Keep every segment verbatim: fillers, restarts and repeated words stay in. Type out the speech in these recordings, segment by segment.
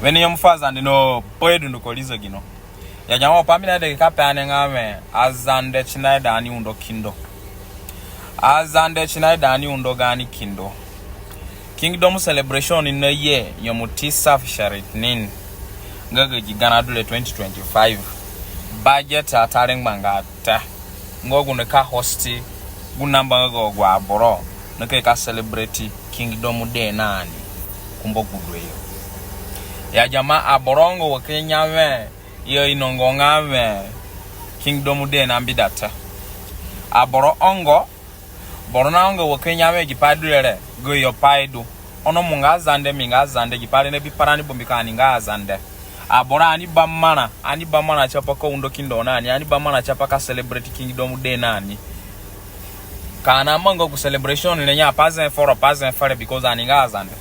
Wene nyemu fu Azande no pai dunduko rii zegino. Ya nyemu pai mi naida ka pe ani nga wẽ, Azande si naida ani undo kindo. Azande si naida ani undo gaani kindo. Kingdom celebration ni naye nyemu tisa fu shahri itnin nga ga gi garã du re twenty twenty-five. Budget ata rengbanga te. Nga gu nika host gu namba nga ga agu aboro nika ye ka celebrate Kingdom Day na ani kumba gu du yo. Ya jamaa, aboro ongo wa ka i ya wẽ, i ainonga nga wẽ Kingdom Day na mbeda te. Aboro ongo, boro naonga wa ka i ya wẽ gi pai du re re, gayo pai du. Ono mo nga Azande, mi nga Azande, gi pai re nabi pa rani, bambiko ani nga Azande. Aboro ani ba marã, ani ba marã tipa ka undo kindo na ani, ani ba marã tipa ka celebrate Kingdom Day na ani. Ka ani amanga gu celebration re, nya pa zee foro, pa zee fere, because ani nga Azande.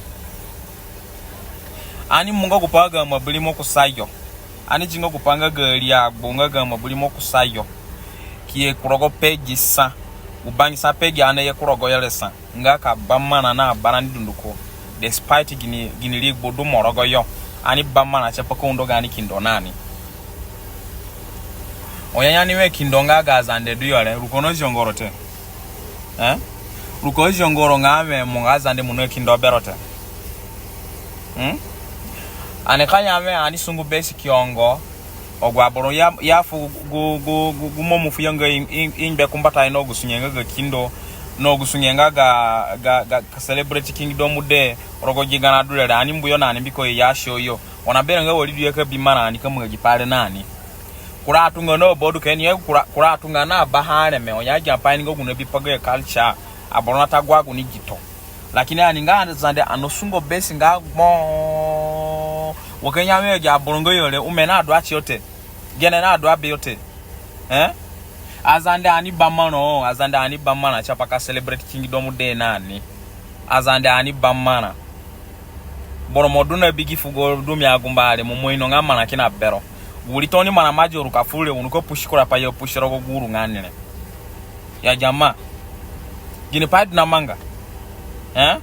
Ani munga gu pai ga mabirimo kusayo. Ani dinga gu pai nga ga ri agbu nga ga mabirimo kusayo. Ki ye ku rogo pegi sa. Gu bangisa pegi ani ye ku rogo yo re sa nga ka ba marã na barani dunduko. Despite gini, gini rigbu du mo rogoyo, ani ba marã tipa ka undo gaani kindo na ani. Oya ya ni wẽ kindo nga ga Azande du yo re, ru ko na ziongo ro te. Eh? Ru ko ziongo ro nga wẽ mo nga Azande mo na kindo bero te. Hmm? Ani ka ya wẽ ani sungu basic ongo. Agu aboro ya, ya fu gu, gu, gu, gu momu fu yo nga i, i, i ngbe kumbatayo na gu sunge nga ga kindo, na gu sunge nga ga, ga, ga, ka celebrate Kingdom Day rogo gi garã du re re, ani mbu yo na ani mbiko i ya show yo. Wa na berã nga wari du yo ka bi marã ani ka manga gi pai re na ani. Kura atunga na aboro du ka ni, kura, kura atunga na abaha areme, oni agi apai ni nga gu nabi pa gayo culture, aboro nata gwa gu ni gito. Lakini ani nga Azande, ani nasungo basic nga gbo. Wa ka i ya wẽ agi aboro nga yo re, ome na adu ati yo te. Gene na adu abi yo te. Eh? Azande ani ba marã o, Azande ani ba marã tipa ka celebrate Kingdom Day na ani. Azande ani ba marã. Boro mo du na bi gi fugo du mi agumba re, mo ima ino nga marã kina bero. Wiri tooni marã ma zi ru ka fu re, u nika push kura pai yo push rogo gu uru nga ni re. Ya jamaa. Gini pai du na manga? Eh?